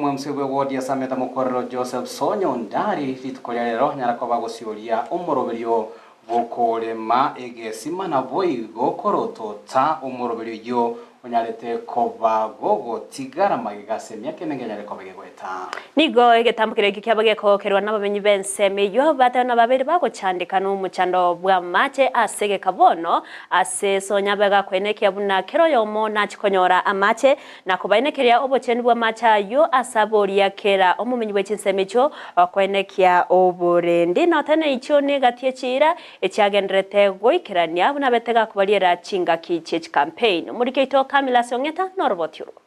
Omwemsi bw'ewodi ya Sameta Mokorero Joseph Sonyo Ondari rituko ria rero nyara koba gosioria omoroberio bw'okorema egesima naboigo korotota omoroberio oyio onyarete koba gogotigara magega ase emiaka emenge enyare koba egegoeta. Nigo egetambo keria ekio kiaba gekogokerwa nabamenyi b'ensemo eyio, batano na babere bagochandeka nomochando bw'amache ase egeka bono, ase sonya begakwenekia buna kera oyomo nachie konyora amache, Na kobaenekeria obochenu bw'amache ayio ase aboria kera omomenyi bwe chinsemo echio okoenekia oborendi. Na otene ichio negati echiira echiagendererete goikerania buna abete gakobariera chingaki chie chikampeini. Omoriki oito Camillus Ong'eta noroboti orwo.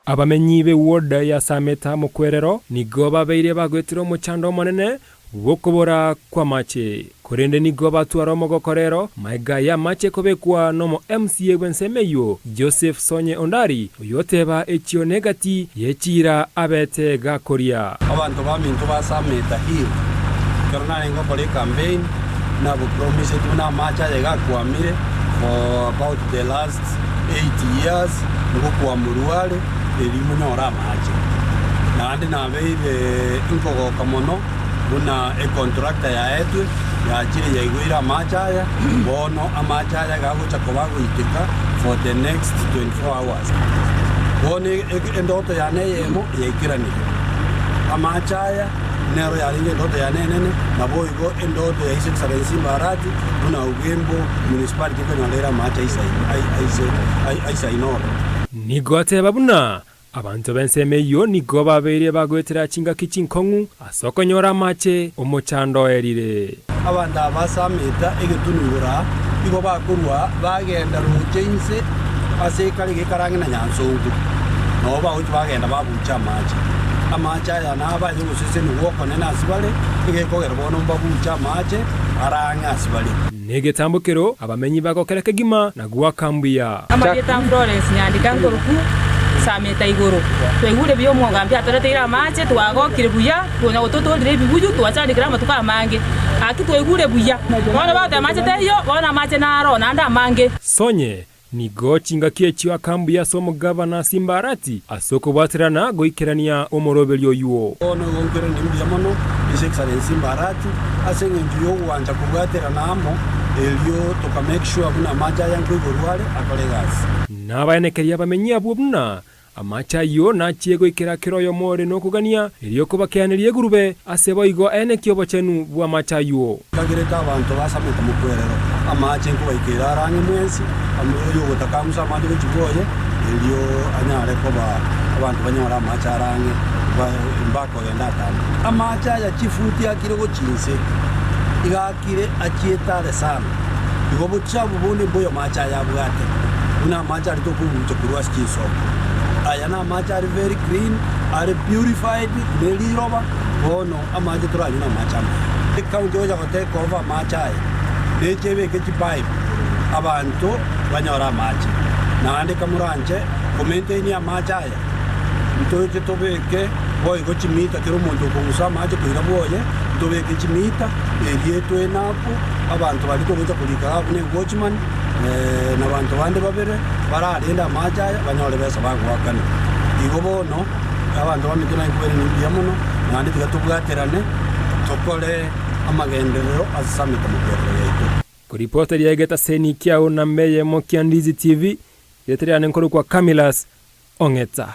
Abamenyi be ward ya Sameta mokwerero nigo babeire bagoetera omochando omonene Bw'okobora kw'amache. Korende nigo batwara omogoko rero, maega y'amache kobekwa nomo MCA bw'ensemo eyio, Joseph Sonye Ondari, oyoteba echio negati ye chiira abete gakoria. Abanto baminto ba Sameta Hill, ekero narenge gokora ecampaign, nabopromiseti buna amache aya iga akwamire for about the last 8 years, ngokwamorwa are erio monyore amache. Naende nabeire nkogoka mono buna econtractor yaetwe yachire yaigweire amache aya, bono amache aya iga agocha koba agoiteka for the next 24 hours. Bono endoto yane eyemo yaikeranire. Amache aya nero yarenge endoto yane enene, naboigo endoto ya His Excellency Mbarati buna Ogembo Municipality ekonyora ere amache aisaine oro. Nigo ateba buna Abanto b'ensemo eyio nigo babeire bagoetera chingaki chinkong'u ase okonyora amache, omochando oerire. Abanto aba basameta egetunu igoro aa, igo bakorua bagenda roche inse ase ekare gekarang'e na nyansongo, nabo bagochia bagenda babucha amache. Amache aya nabe ay'ogosesenigwa okonene ase bare, egekogera bono mbabuche amache arang'e ase bare. Negetambokero abamenyi bagokera kegima na goaka mbuya. Amarieta a Florence Nyandika nkoruku Sameta igoro. Twaigure buya omogambi atoreteire amache, twagokire buya, konya gototorire ebibuyu, twachandekire amatuko amange. Gaki twaigure buya. Bono bagoteba amache taiyo, bono amache naro, naende amange. Sonye, Nigo chingaki echio akambuya ase omogabana Simbarati ase okobwaterana goikerania omoroberio oyuo. Bono igo nkerende mbuya mono His Excellency Simbarati ase engencho y'ogwancha kobwaterana amo erio toka make sure buna amache aya nkoigorwa are akore egasi. Nabaenekerie abamenyi abwo buna Amache ayio nachie goikera kera oyomo ore nokogania, erio kobakeaneria egurube, ase boigo aenekie obochenu bw'amache ayio. Nkagerete abanto basamete mokwerero, amache nkobaikeire are ang'e mwensi, oyogotaka ang'use amache gochia bwoye, erio anyare koba abanto banyore amache are ang'e, mbakogenda atambe. Amache aya chifuti akire gochia inse, iga akire achiete are sana. Igo bochafu bonde mboyo amache aya abwate, buna amache aria tokobucha korwa ase chinsoko. Aya namache are very clean, are purified ne riroba, bono amache toranywe namache amaya. Ecounty egocha go take over amache aya, neche ebeke chipipe abanto banyore amache. Naende kamoranche ko maintain amache aya, ntoche tobeke boigo chimita kera omonto okong'usa amache koira bwoye, ntobeke chimita erio etwe enough, abanto baria togocha korika iga buna ewatchman, na abanto bande babere bararende amache aya banyore besa bagoakana. Igo bono abanto baminto nainkwere nimbuya mono, naende tiga tobwaterane tokore amagenderero ase ase emekwerero yaito. Koripota eria egetaseni kiao namba eyemo kia Ndizi TV, rieta riane nkorokwa Camillus Ong'etsa.